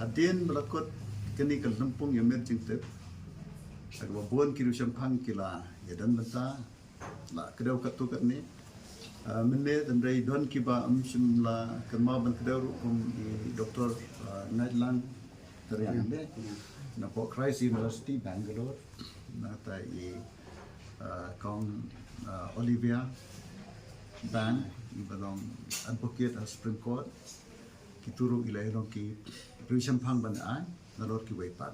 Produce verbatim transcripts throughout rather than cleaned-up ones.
Hadien ba la kut kane ka lympung ïamir jingtip, ha kaba bun ki riew shemphang ki la ïadon bynta, la kdew katto katne. Ah, mynne tang dei don kiba ym shym la kynmaw ban kdew ruh, kum i Doktor, ah, Ngaitlang Tariang de, napoh Christ University, Bangalore, nangta i, ah, Kong, ah, Olivia Bang, iba long advocate ha Supreme Court. Kito ruh ki la long ki riew shemphang ban ai, nalor kiwei pat.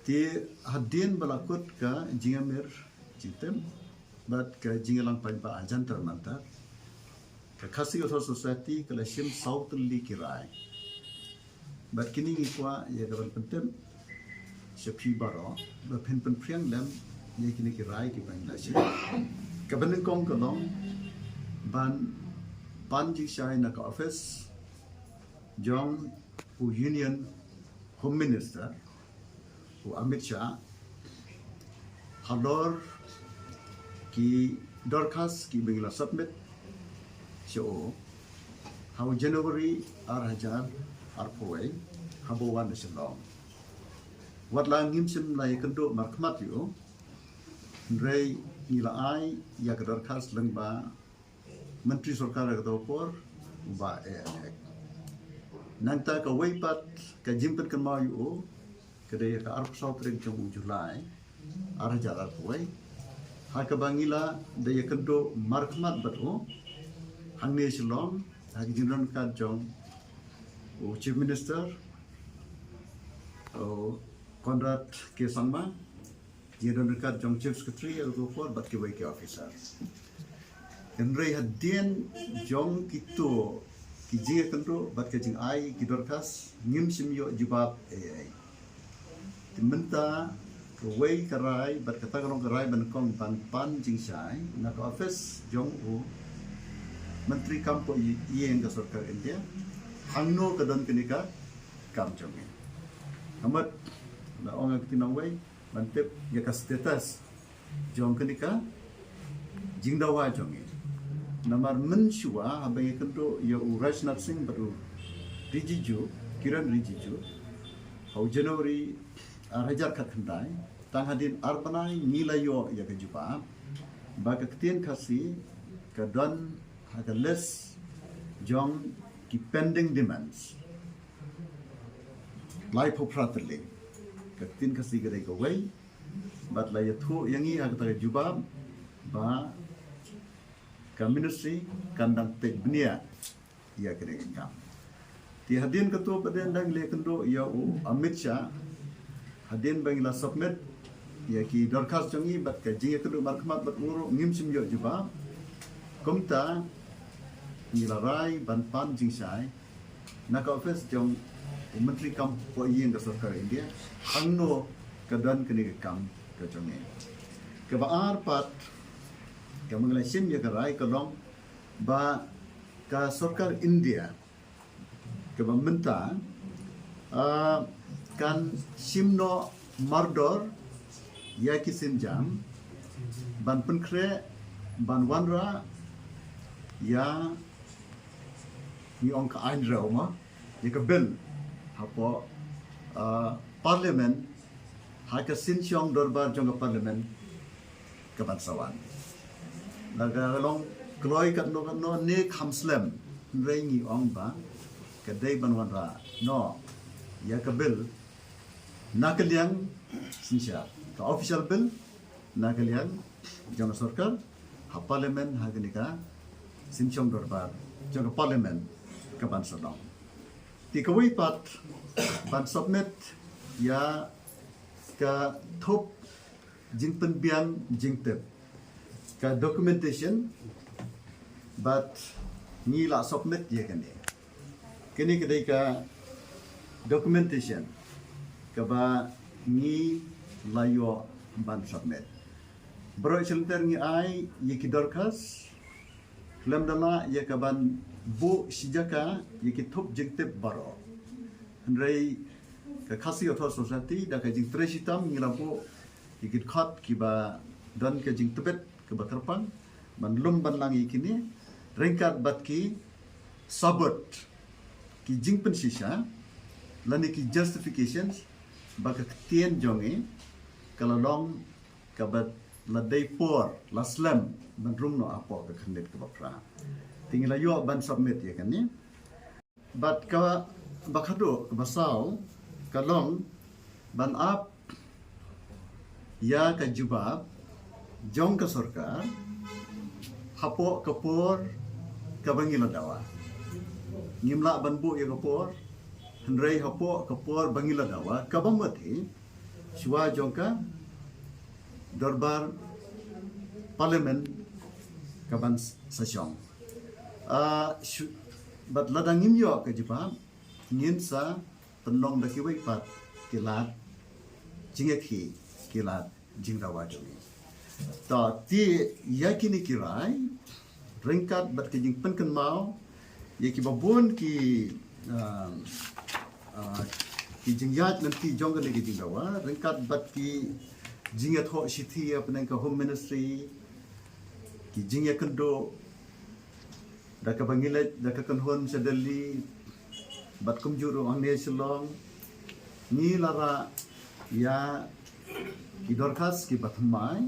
Te hadien ba la kut ka jingïamir jingtip bad ka jingïalang paidbah ha Jantar Mantar, ka Khasi Authors' Society ka la shim saw tylli ki rai. Bad kine ngi kwah ïa ka ban pyntip sha phi baroh ba phin pynphriang lem ïa kine ki rai kiba ngi la shim. Kaba nyngkong ka long ban pan jingshai na ka office jong u Union Home Minister, u Amit Shah, halor ki dorkhas kiba ngi la submit sha u ha u January ar hajar arphew wei, haba u wan na Shillong. Wat la ngim shym la ïakynduh markhmat ïa u, hynrei ngi la ai ïa ka dorkhas lyngba Myntri Sorkar ha kato ka por, u Bah A N Hek. Nangta kawei pat ka jingpynkynmaw ïa u ka dei ha ka arphew saw tarik jong u July, ar hajar arphew wei, ha kaba ngi la dei ïakynduh markhmat bad u hangne Shillong ha ka jingdon ryngkat jong u Chief Minister, u Conrad K Sangma, jingdon ryngkat jong Chief Secretary ha kato ka por bad kiwei ki officer. Hynrei hadien jong kito ki jingïakynduh bad ka jingai ki dorkhas, ngim shym ïoh jubab ei ei. Te mynta kawei ka rai bad kata ka long ka rai ba nyngkong ban pan jingshai na ka office jong u Myntri Kam Pohïing ka Sorkar India, hangno ka don kane ka kam jong ngi. Ka mut la ong ha ka kti nongwei, ban tip ïa ka status jong kane ka jingdawa jong ngi. Namar mynshuwa haba ngi ïakynduh ïa u Rajnath Singh bad u Rijiju, Kiren Rijiju, ha u January ar hajar khatkhyndai, tang hadien ar bnai ngi la ïoh ïa ka jubab ba ka ktien Khasi ka don ha ka list jong ki pending demands. Laiphew phra tylli. Ka ktien Khasi ka dei kawei bad la ïathuh ïa ngi ha kata ka jubab ba ka ministry kan dang peit bniah ïa kane ka kam. Te hadien kato pat dang la ïakynduh ïa u Amit Shah, hadien ba ngi la submit ïa ki dorkhas jong ngi bad ka jingïakynduh markhmat bad u ruh ngim shym ïoh jubab. Kumta ngi la rai ban pan jingshai na ka office jong u Myntri Kam Pohïing ka Sorkar India, hangno ka don kane ka kam ka jong ngi. Kaba ar pat kaba ngi la shim ïa ka rai ka long ba ka Sorkar India kaba mynta, ah, kan shim noh mardor ïa ki sienjam ban pynkhreh ban wanrah ïa, ngi ong ka aiñ rew mo, ïa ka bill hapoh, ah, Parliament, ha ka synshong dorbar jong ka Parliament ka ban sa wan. La ka long kloi katno katno ne kham slem, hynrei ngi ong ba ka dei ban wanrah noh ïa ka bill na ka liang synshar, ka official bill na ka liang jong ka sorkar ha Parliament, ha kane ka synshong dorbar jong ka Parliament ka ban sa long. Te kawei pat ban submit ïa ka thup jingpynbiang jingtip, ka documentation, bad ngi la submit ïa kane. Kane ka dei ka documentation kaba ngi la ïoh ban submit. Baroh shi lynter ngi ai ïa ki dorkhas, khlem da la ïa ka ban buh shi jaka ïa ki thup jingtip baroh. Hynrei ka Khasi Authors' Society da ka jingtrei shitom ngi la buh ïa ki dkhot kiba don ka jingtbit kaba kyrpang ban lum ban lang ïa kine ryngkat bad ki sabut, ki jingpynshisha lane ki justifications ba ka ktien jong ngi ka la long kaba la dei por la slem ban rung noh hapoh ka khyrnit kaba phra. Te ngi la ïoh ban submit ïa kane. Bad kaba khadduh, kaba saw, ka long ban ap ïa ka jubab jong ka sorkar hapoh ka por kaba ngi la dawa. Ngim lah ban buh ïa ka por, hynrei hapoh ka por ba ngi la dawa, kaba mut hi shuwa jong ka dorbar parliament kaban sa shong. Ah, shu-, bad lada ngim ïoh ka jubab, ngin sa pynlong da kiwei pat ki lad jingïakhih, ki lad jingdawa jong ngi. Ta te ïa kine ki rai, ryngkat bad ki jingpynkynmaw ïa kiba bun ki, ah, ah, ki jingïaid lynti jong kane ka jingdawa, ryngkat bad ki jingïathoh shithi hapdeng ka Home Ministry, ki jingïakynduh da kaba ngi leit da ka kynhun sha Delhi bad kumjuh ruh hangne Shillong, ngi la rah ïa ki dorkhas kiba thymmai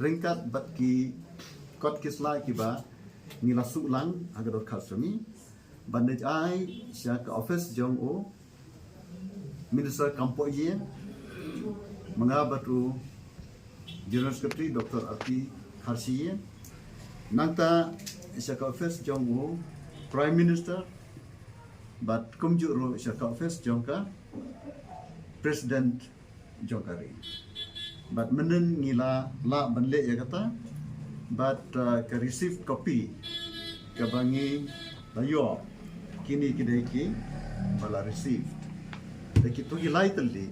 ryngkat bad ki kot ki sla kiba ngi la suh lang ha ka dorkhas jong ngi ban leit ai sha ka office jong u Minister kam pohïing, ma nga bad u General Secretary Doctor R P Kharshie, nangta sha ka office jong u Prime Minister bad kumjuh ruh sha ka office jong ka President jong ka ri. Bad mynhynnin ngi la lah ban leh ïa kata bad, uh, ka receive copy kaba ngi la ïoh, kine ki dei kiba la receive da kito ki lai tylli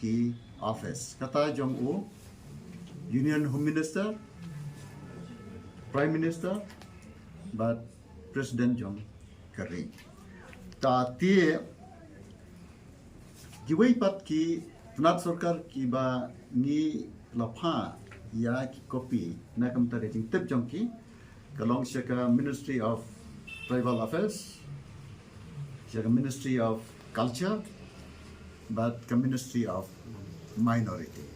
ki office, kata jong u Union Home Minister, Prime Minister bad President jong ka ri. Ta te kiwei pat ki tnat sorkar kiba ngi la phah ïa ki copy na ka bynta ka jingtip jong ki, ka long sha ka Ministry of Tribal Affairs, sha ka Ministry of Culture bad ka Ministry of Minority.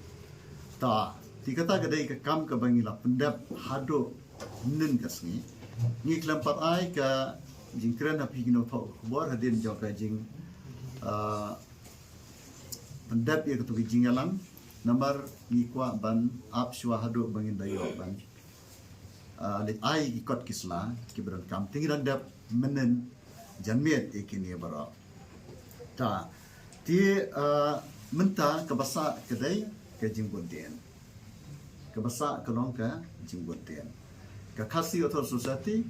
Ta te kata ka dei ka kam kaba ngi la pyndep haduh mynhynnin ka sngi. Ngi khlem pat ai ka jingkren ha phi ki nongthoh khubor hadien jong ka jing, ah, pyndep ïa katu ka jingïalang, namar ngi kwah ban ap shuwa haduh ba ngin da ïoh ban, ah, leit ai ki kot ki sla kiba donkam. Te ngi dang dep mynhynnin janmiet ïa kine baroh. Ta te, ah, mynta kaba sah ka dei ka jingbud dien. Kaba sah ka long ka jingbud dien. Ka Khasi Authors' Society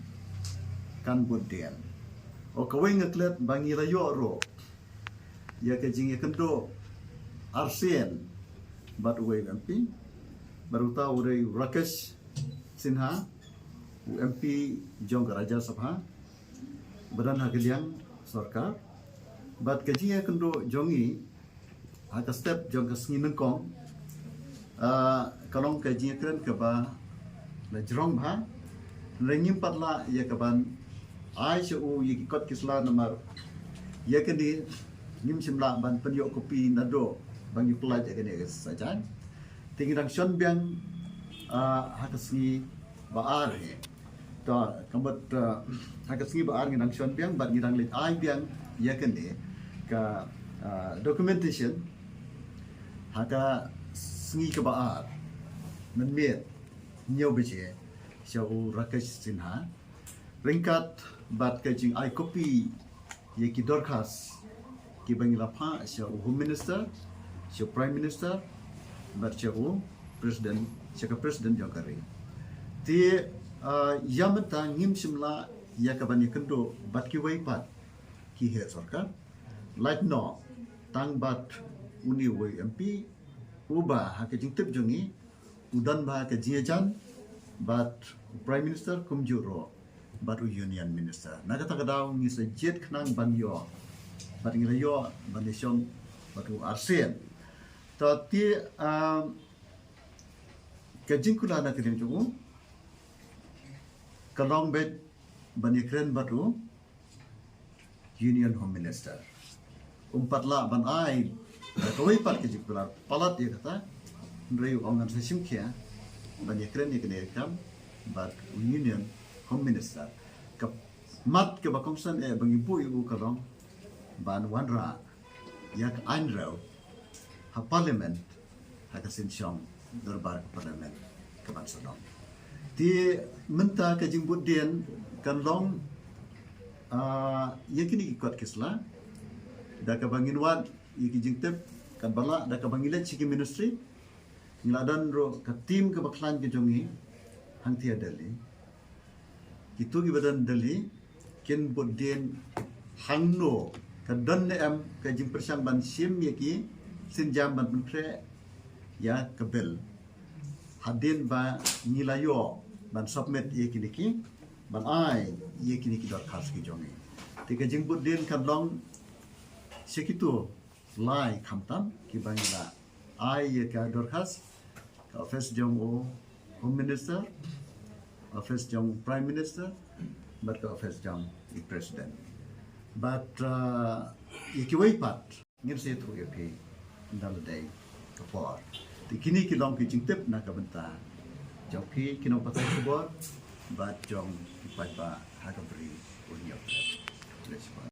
kan bud dien. O kawei nga klet ba ngi la ïoh ruh ïa ka jingïakynduh arsien bad uwei u M P, bad uta u dei u Rakesh Sinha, u M P jong ka Rajya Sabha ba don ha ka liang sorkar. Bad ka jingïakynduh jong ngi ha ka step jong ka sngi nyngkong, ah, ka long ka jingïakren kaba la jrong bha. Hynrei ngim pat lah ïa kaban ai sha u ïa ki kot ki sla namar ïa kane ngim shym lah ban pynïoh copy naduh ba ngi pynlait ïa kane ka sajan. Te ngi dang shon biang, ah, ha ka sngi ba ar hi. To, ka mut, ah, ha ka sngi ba ar ngi dang shon biang bad ngi dang leit ai biang ïa kane ka, ah, documentation ha ka sngi kaba ar mynmiet hynñiew baje sha u Rakesh Sinha, ryngkat bad ka jingai copy ïa ki dorkhas kiba ngi la phah sha u Home Minister, sha u Prime Minister bad sha u President, sha ka President jong ka ri. Te, ah, ïa mynta ngim shym lah ïa kaban ïakynduh bad kiwei pat ki heh sorkar, lait noh tang bad une uwei u M P uba ha ka jingtip jong ngi u don bha ka jingïajan bad u Prime Minister kumjuh ruh bad u Union Minister. Na kata ka daw ngi sa jied khnang ban ïoh bad ngi la ïoh ban ïashong bad u arsien. To te, ah, ka jingkular na ka liang jong u ka long beit ban ïakren bad u Union Home Minister. Um pat lah ban ai da kawei pat ka jingkular palat ïa kata. Hynrei u ong ngan sa shim khia ban ïakren ïa kane ka kam bad u Union Home Minister. Ka mat kaba kongsan eh ba ngi buh ïa u ka long ban wanrah ïa ka aiñ rew ha Parliament ha ka synshong dorbar ka Parliament kaban sa long. Te mynta ka jingbud dien kan long, ah, ïa kine ki kot ki sla da kaba ngin wad ïa ki jingtip kan ba lah da kaba ngi leit sha ki ministry. Ngi la don ruh ka team kaba khlaiñ ka jong ngi hangtei ha Delhi. Kito kiba don Delhi kin bud dien hangno ka don ne em ka jingpyrshang ban shim ïa ki sienjam ban pynkhreh ïa ka bill hadien ba ngi la ïoh ban submit ïa kine ki, ban ai ïa kine ki dorkhas ki jong ngi. Te ka jingbud dien kan long sha kito lai khamtam kiba ngi la ai ïa ka dorkhas, ka office jong u Home Minister, office jong Prime Minister bad ka office jong i President. Bad, uh, ïa kiwei pat ngin sa ïathuh ïa phi ynda la dei ka por. Te kine ki long ki jingtip na ka bynta jong phi ki nongpathai khubor bad jong ki paidbah ha ka Ri u Hynñiewtrep.